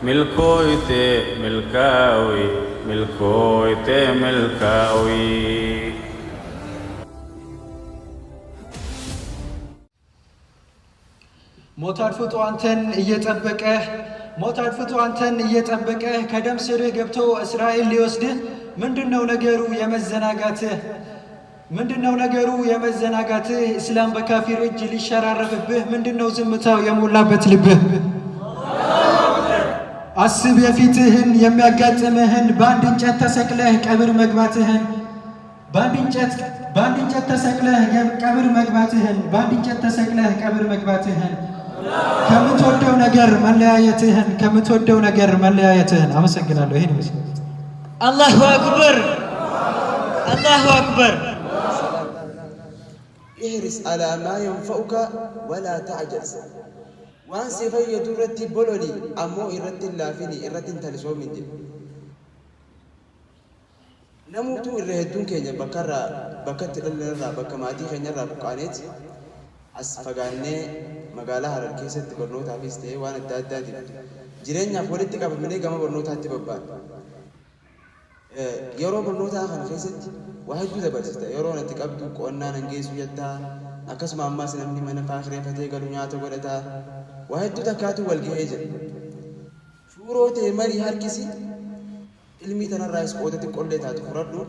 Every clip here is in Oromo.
Milkooyte milkaawi milkooyte milkaawi. ሞት አድፍጦ አንተን እየጠበቀህ፣ ሞት አድፍጦ አንተን እየጠበቀህ፣ ከደም ስርህ ገብቶ እስራኤል ሊወስድህ፣ ምንድነው ነገሩ የመዘናጋትህ? ምንድነው ነገሩ የመዘናጋትህ? እስላም በካፊር እጅ ሊሸራረፍብህ፣ ምንድነው ዝምታው የሞላበት ልብህ? አስብ የፊትህን የሚያጋጥምህን፣ በአንድ እንጨት ተሰቅለህ ቀብር መግባትህን፣ በአንድ እንጨት ተሰቅለህ ቀብር መግባትህን፣ በአንድ እንጨት ተሰቅለህ ቀብር መግባትህን፣ ከምትወደው ነገር መለያየትህን፣ ከምትወደው ነገር መለያየትህን። አመሰግናለሁ። ይሄን ይመስላል። አላሁ አክበር፣ አላሁ አክበር። Ihris alaa maa yanfa'uka walaa ta'jaz. Waan si fayyadu irratti bololi, ammoo irratti hin laafini, irratti hin talisoomin jedhe. Namuutuu irra hedduun keenya bakka irraa, bakka itti dhalanne irraa, bakka maatii keenya irraa buqqaaneeti as fagaannee magaalaa Harar keessatti barnootaafis ta'ee waan adda addaatiif jireenyaaf walitti qabamnee gama barnootaatti babbaana. Yeroo barnootaa kana keessatti waa hedduu dabarsita. Yeroon ati qabdu qo'annaa nan geessu jetta. Akkasuma ammaas namni mana faa kireeffatee galu nyaata godhata. Waa hedduu takkaatu wal gahee jira. Shuuroo tee marii harkisi, ilmii tanarraayis qooda xiqqollee taatu fudhadhu.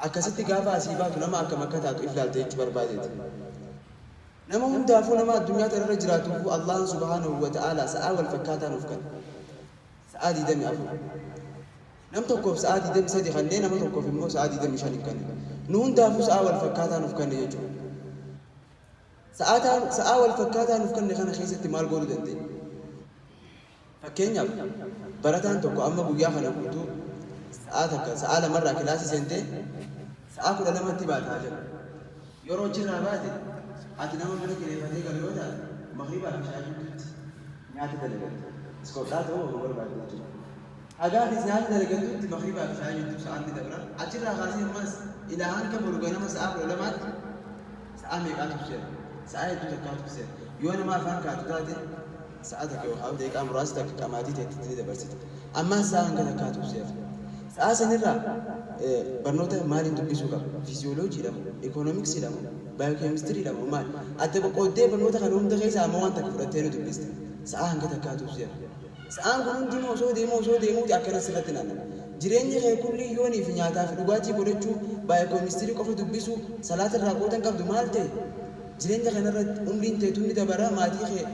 Akkasitti gaafa asii baatu nama akkam akka taatu if laalta jechuu barbaadeeti. Nama hundaafuu, nama addunyaa tanarra jiraatuufuu Allaahn subhaanahu wa ta'aalaa sa'aa wal fakkaataa nuuf kanne. Sa'aa 24. Nam tokkoof sa'aa 23 kannee, nama tokkoof immoo sa'aa 25 hin kennine. Nu hundaafuu sa'aa wal fakkaataa nuuf kanne jechuudha. Sa'aa wal fakkaataa nuuf kanne kana keessatti maal godhuu dandeenya? Fakkeenyaaf, barataan tokko amma guyyaa kana guutuu sa'aa 1, sa'aa 2rraa kilaasii seentee sa'aa 12tti baata haa jennu. Yeroo achirraa baate ati nama mana kireeffatee galu yoo taate, maghribaa fi ishaa jidduutti nyaata dalagatta. Iskoodhaa ta'uu wama barbaadde jechuudha. Haga ati nyaata dalagattutti maghribaa fi ishaa jidduu sa'aan ni dabra. Achirraa kaasee ammas ilaa hanga boru ganama sa'aa 12tti sa'aa meeqaatu seera? Sa'aa hedduu takkaatu seera. Yoo nama afaan kaatu taate, sa'a takka yookaan daqiiqaa muraasa takka qamaatii teetitti ni dabarsita. Ammaas sa'a hanga takkaatu seera. Sa'a sanirraa barnoota maaliin dubbisuu qaba? Fiiziyooloojiidha moo? Ikoonomiksiidha moo? Baayookeemistiriidha moo maali? Adda qoqqooddee barnoota kana hunda keessaa ammoo waan takka fudhattee ni dubbista. Sa'a hanga takkaatu seera. Sa'aan kun hundinuu osoo deemuu osoo deemuuti akkana sirratti naanna'a. Jireenyi kee kullii yoonii fi nyaataa fi dhugaatii godhachuu, baayookeemistirii qofa dubbisuu, salaata irraa qooda hin qabdu maal ta'e? Jireenya kanarratti umriin teetuu ni dabara, maatii kee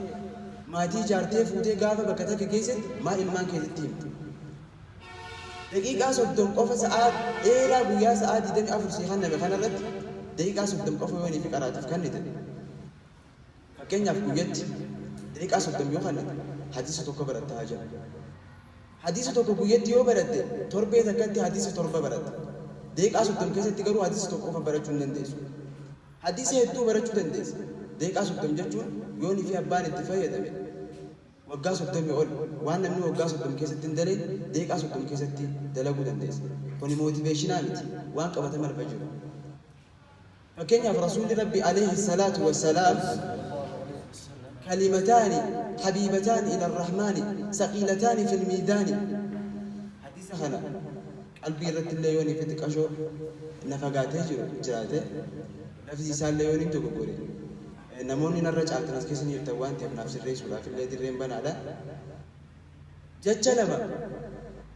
maatii ijaartee fuutee gaafa bakka takka geessetti maal ilmaan keetitti himta? Daqiiqaa 30 qofa, sa'aa dheeraa guyyaa sa'aa 24 sii kenname kanarratti daqiiqaa 30 qofa yoonii fi qaraatiif kennite, fakkeenyaaf guyyatti daqiiqaa 30 yoo kennite, hadiisa tokko baratta haa jennu. Hadiisa tokko guyyatti yoo baratte, torbee takkatti hadiisa torba baratta. Daqiiqaa 30 keessatti garuu hadiisa tokko qofa barachuu hin dandeessu. Hadiisa hedduu barachuu dandeessa. Daqiiqaa 30 jechuun yoonii fi abbaan itti fayyadame waggaa 30 ol, waan namni waggaa 30 keessatti hin dalayne daqiiqaa 30 keessatti dalaguu dandeessa. Kuni mootiveeshinaa miti, waan qabatama lafa jiru. Fakkeenyaaf, Rasuulli Rabbii aleyhi salaatu wassalaam kalimataani habiibataani ila arrahmaani saqiilataani fil miizaani, hadiisa kana qalbii irratti illee yoonii fi xiqqashoo na fagaatee jiru jiraate, lafzii isaa illee yooniin dogoggore, namoonni narra caaltan as keessa ni jirtan waan ta'eef naaf sirreessuudhaaf illee dirreen banaadha. Jecha lama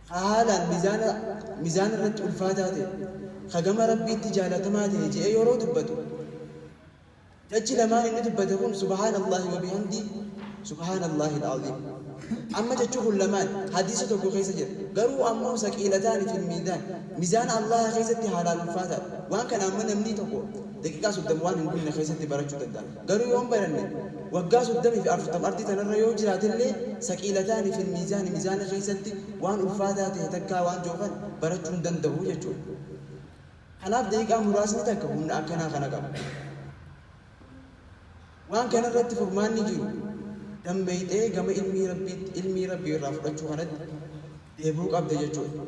ka haalaan mizaana mizaana irratti ulfaataa ta'e, ka gama Rabbiitti jaalatamaa ta'e je'ee yeroo dubbatu, jechi lamaan inni dubbate kun Subhaanallaahi wa bihamdii Subhaanallaahil aziim. Amma jechi kun lamaan hadiisa tokko keessa jira. Garuu ammoo saqiilataani fil miizaan. Mizaana Allaahaa keessatti haalaan ulfaataadha. Waan kana amma namni tokko daqiiqaa 30 waan hin gunne keessatti barachuu danda'a. Garuu yoo hin baranne, waggaa 30 fi 40 ardii tanarra yoo jiraatellee, saqiilataani fil miizaani, mizaana keessatti waan ulfaataa tahe takkaa waan jiru kana barachuu hin dandahu jechuudha. Kanaaf daqiiqaa muraasni takka humna akkanaa kana qaba. Waan kanarratti furmaanni jiru dammayxee gama ilmii Rabbiitti, ilmii Rabbii irraa fudhachuu kanatti deebi'uu qabda jechuudha.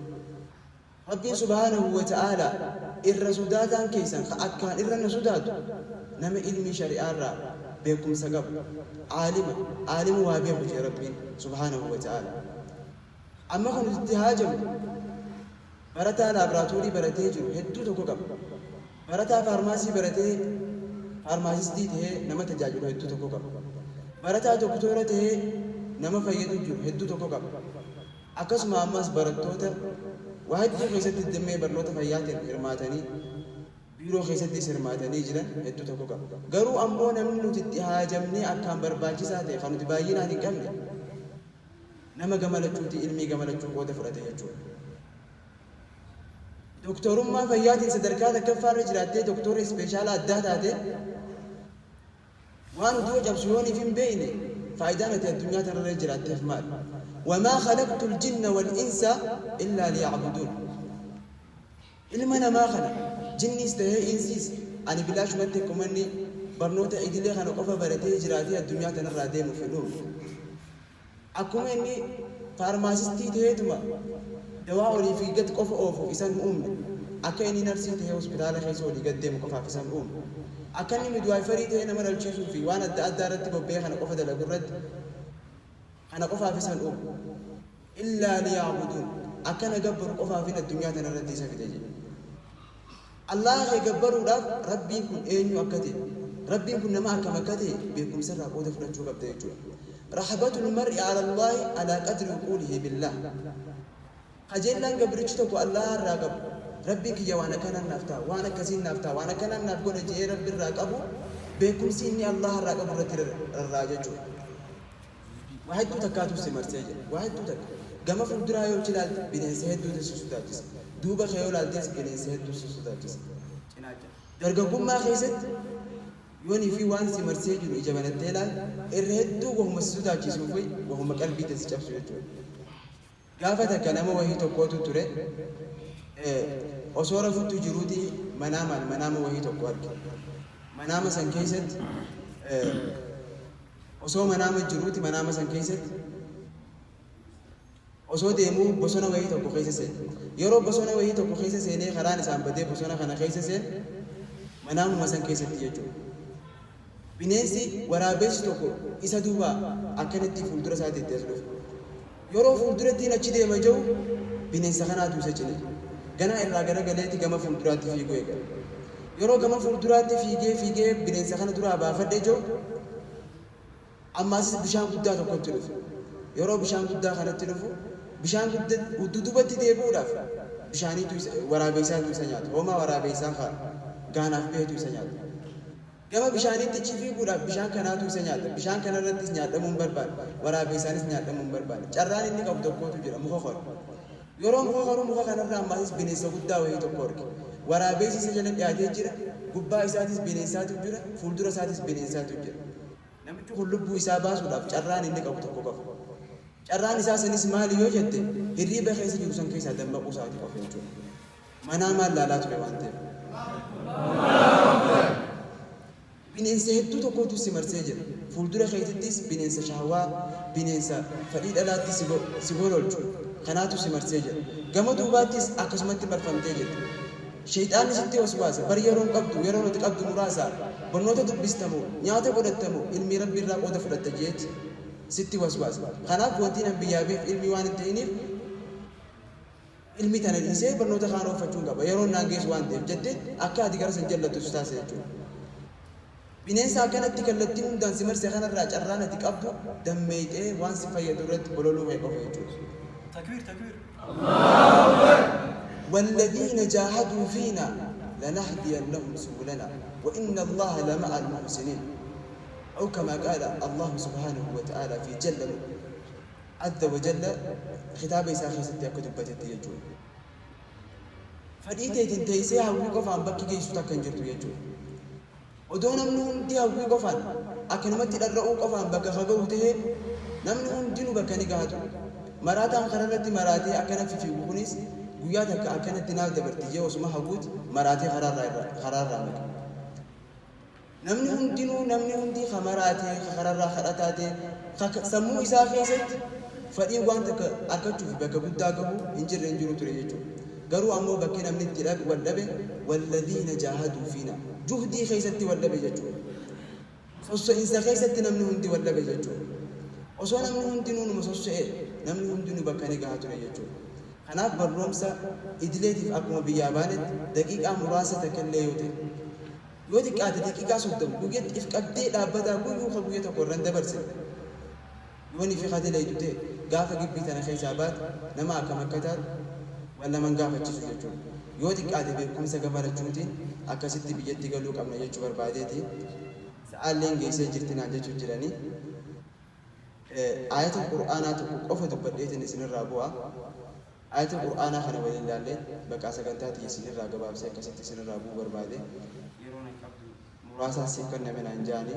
Rabbiin subhaanahu wa ta'aalaa irra sodaataan keessan ka akkaan irra na sodaatu nama ilmii shari'aa irraa Beekumsa qabu. Aalima. Aalima waa beeku jee Rabbiin subhaanahu wa ta'ala. Amma kan nuti itti haajamu barataa laaboraatoorii baratee jiru hedduu tokko qaba. Barataa faarmaasii baratee faarmaasistii tahee nama tajaajilu hedduu tokko qaba. Barataa doktoora tahee nama fayyadu jiru hedduu tokko qaba. Akkasuma ammas barattoota waa hedduu keessatti damee barnoota fayyaatiin hirmaatanii biiroo keessattis hirmaatanii jiran hedduu tokko qaba. Garuu ammoo namni nuti itti haajamnee akkaan barbaachisaa ta'e kan nuti baay'inaan hin qabne nama gama lachuuti ilmii gama lachuu qooda fudhate jechuudha. Doktorummaa fayyaatiin sadarkaa takkaffaa irra jiraattee doktora ispeeshaala addaa taate waan utuu cabsu yooniif hin beekne faayidaan ati addunyaa tanarra jiraatteef maali? وما خلقت الجن والإنس إلا ليعبدون. Ilma namaa kana jinniis tahee insiis ani bilaashumatti akkumanni barnoota idilee kana qofa baratee jiraatee addunyaa tanarraa deemu fedhuun. Akkuma inni faarmaasistii taheetuma dawaa olii fi gad qofa oofuuf isan uumne, akka inni narsii tahee hospitaala keessa olii gad deemu qofaaf isan uumne, akka inni midwaayifarii tahee nama dhalchiisuu fi waan adda addaa irratti bobba'ee kana qofa dalagu irratti kana qofaaf isan uumne. إلا ليعبدون akkana gabbaru qofaafin addunyaa tanarratti isa fide jedhe. Allah kee gabbaruudhaaf Rabbiin kun eenyu akka ta'e, Rabbiin kun nama akkam akka ta'e beekumsa irraa qooda fudhachuu qabda jechuudha. رحبة المرء على الله على قدر عقوله بالله. Kajeellaan gabrichi tokko Allah irraa qabu, Rabbiin kiyya waan akkanaan naaf ta'a, waan akkasiin naaf ta'a, waan akkanaan naaf godha jedhee Rabbi irraa qabu beekumsi inni Allah irraa qabu irratti rarra'a jechuudha. Waa hedduu takkaatu si marsee jira. Waa hedduu takka. Gama fuulduraa yoo ilaalte bineensa hedduutu si sodaachisa. Duuba kee yoo ilaaltes bineensa hedduu si sodaachisa. Dargaggummaa keessatti yoonii fi waan si marsee jiru ija banattee ilaalte irra hedduu wahuma si sodaachisuu fi wahuma qalbii si cabsu jechuudha. Gaafa takka nama wahii tokkootu ture osoo rafuttu jiruuti manaamaan manaama wahii tokko arge. Manaama san keessatti osoo manaama jiruuti manaama san keessatti osoo deemuu bosona wahii tokko keessa seene. Yeroo bosona wahii tokko keessa seenee karaan isaan badee bosona kana keessa seene manaamuma san keessatti jechuudha. Bineensi waraabessi tokko isa duuba akkanatti fuuldura isaatti itti as dhufe. Yeroo fuuldurattiin achi deema jiru bineensa kanaatu isa cine. Ganaa irraa garagaleeti gama fuulduraatti fiiguu eegale. Yeroo gama fuulduraatti fiigee fiigee bineensa kana duraa baafadhee jiru ammaasis bishaan guddaa tokkotti dhufe. Yeroo bishaan guddaa kanatti dhufu bishaan guddaa dudduubatti deebi'uudhaaf bishaaniitu waraabessaatu isa nyaata. Homaa waraabessaa gaanaaf beetu isa nyaata. Gama bishaaniitti achi fiiguudhaaf bishaan kanaatu isa nyaata. Bishaan kanarrattis nyaadhamuu hin barbaade. Waraabessaanis nyaadhamuu hin barbaade. Carraan inni qabu tokkotu jira, muka kora. Yeroo muka koru muka kanarraa ammaasis bineensa guddaa wayii tokko arge. Waraabessi isa jala dhiyaatee jira. Gubbaa isaatis bineensaatu jira. Fuuldura isaatis bineensaatu jira. Namichi kun lubbuu isaa baasuudhaaf carraan inni qabu tokko qofa. Carraan isaa sanis maali yoo jette hirriiba keessa jiru san keessaa dammaquu isaati qofa jechuudha. Manaa maal laalaa ture waan ta'eef. Bineensa hedduu tokkotu si marsee jira. Fuuldura keetittis bineensa shahwaa, bineensa fedhii dhalaatti si gololchu kanaatu si marsee jira. Gama duubaattis akkasumatti marfamtee jirti. Shayxaanni sitti waswaasa. Bar yeroon qabdu, yeroo nuti qabdu muraasa. Barnoota dubbistamu, nyaata godhattamu, ilmi Rabbi irraa qooda fudhatta jeeti sitti waswaasa. Kanaaf wanti nan biyyaa beef ilmi waan hin ta'iniif ilmi tana dhiisee barnoota kaan ooffachuun qaba. Yeroon naan geessu waan ta'eef jette akka ati gara san jallattu si taasisa jechuudha. Bineensa akkanatti kallattii hundaan si marse kanarraa carraan ati qabdu dammeeyxee waan si fayyadu irratti bololuu kee qofa jechuudha. Takbir, takbir. والذين جاهدوا فينا لنهدينهم سبلنا وإن الله لمع المحسنين أو كما قال الله سبحانه وتعالى في جل عز وجل خطاب إساء خيستي كتبت يجون fedhii teetiin teessee hawwii qofaan bakki geessu takka hin jirtu jechuudha. Odoo namni hundi hawwii qofaan akkanumatti dharra'uu qofaan bakka haga'u ta'ee namni hundinuu bakka ni gahatu. Maraataan kararratti maraatee akkana fifiigu kunis guyyaa takka akkanatti naaf dabarti jee osuma hawwuuti maraatee karaarraa maqa. Namni hundinuu namni hundi ka maraatee ka kararraa kadhataa ta'e sammuu isaa keessatti fedhii waan takka argachuuf bakka guddaa gahu hin jirre hin jiru ture jechuudha. Garuu ammoo bakki namni itti wal dhabe والذين جاهدوا فينا juhdii keessatti wal dhabe jechuudha. Sosso'insa keessatti namni hundi wal dhabe jechuudha. Osoo namni hundinuu numa sosso'e namni hundinuu bakka ni gaha ture jechuudha. Kanaaf barnoomsa idileetiif akkuma biyyaa baanetti daqiiqaa muraasa takka illee yoo ta'e yoo xiqqaate daqiiqaa 30 guyyatti if qabdee dhaabbataa guyyuu ka guyya tokko irra hin dabarsine yoo nifi ka dalaydu ta'e gaafa gibbii tana keessaa baate nama akkam akka taate wal nama hin gaafachiisu jechuudha. Yoo xiqqaate beekkumsa gama lachuutiin akkasitti biyyatti galuu qabna jechuu barbaadeeti. Sa'aalleen geessee jirti naan jechuu jiranii. Aayata Qur'aanaa tokko qofa dubbadheetiin isinirraa bu'a. Aayata Qur'aanaa kana waliin laallee baqaa sagantaa tiyya isinirraa gabaabsee akkasitti isinirraa bu'uu barbaade. Yeroon an qabdu muraasaa siif kenname naan ja'ani.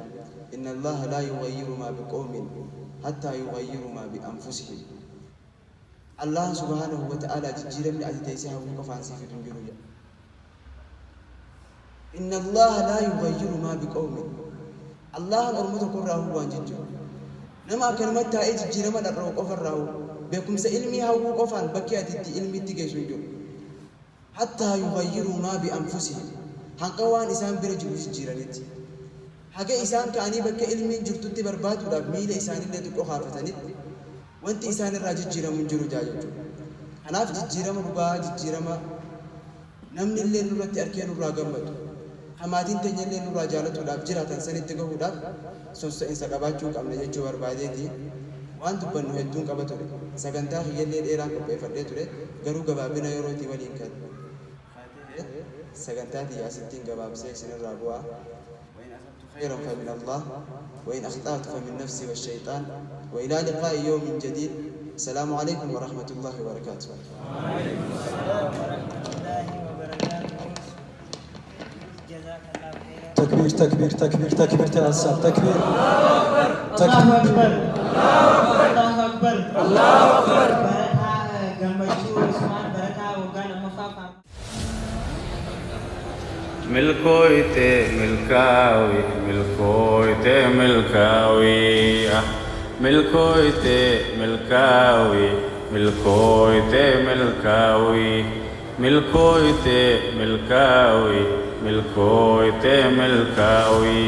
Inna Allaaha laa yughayyiru maa biqawmin hattaa yughayyiru maa bi anfusihim. Allaahan subhaanahu wa ta'aalaa jijjiiramni ati teessee hawwii qofaan sii fidu hin jiru jedha. Inna Allaaha laa yughayyiru maa biqawmin. Allaahan orma tokko irraahuu waan jijjiru. Nama akkanumatti taa'ee jijjiirama dharra'u qofa irraahuu, beekumsa ilmii hawwuu qofaan bakki ati itti ilmiitti geessu hin jiru. Hattaa yughayyiruu maa bi anfusihim. Hanqa waan isaan bira jiru jijjiiranitti. Haga isaan ka'anii bakka ilmiin jirtutti barbaaduudhaaf miila isaanillee xiqqoo kaafatanitti wanti isaan irraa jijjiiramu hin jiru ja'a jechuudha. Kanaaf jijjiirama dhugaa jijjiirama namni illee nurratti arkee nurraa gammadu, ka maatiin teenya illee nurraa jaalatuudhaaf jiraatan sanitti gahuudhaaf sosso'insa qabaachuu qabna jechuu barbaadeeti. Waan dubbannu hedduun qaba ture. Sagantaa kiyyallee dheeraan qopheeffadhee ture. Garuu gabaabina yerootii waliin kan tahe sagantaa tiyya asittiin gabaabsee isinirraa bu'a. Wa in asabtu khayran fa min Allah wa in akhta'tu fa min nafsii wa shayxaan wa ilaa liqaa'i yawmin jadiid. Assalaamu alaykum wa rahmatullaahi wa barakaatuh. Wa'alaikum salam warahmatullahi wabarakatuh. Jazakallahu khairan. ተክቢር ተክቢር ተክቢር ተክቢር ተያሳል ተክቢር Allahu Akbar. Allahu Akbar. Allahu Akbar. Barataa Gammachuu Usmaan barataa waggaa lammaffaa faam. Milkooyte milkaawi milkooyte milkaawi milkooyte milkaawi milkooyte milkaawi milkooyte milkaawi milkooyte milkaawi.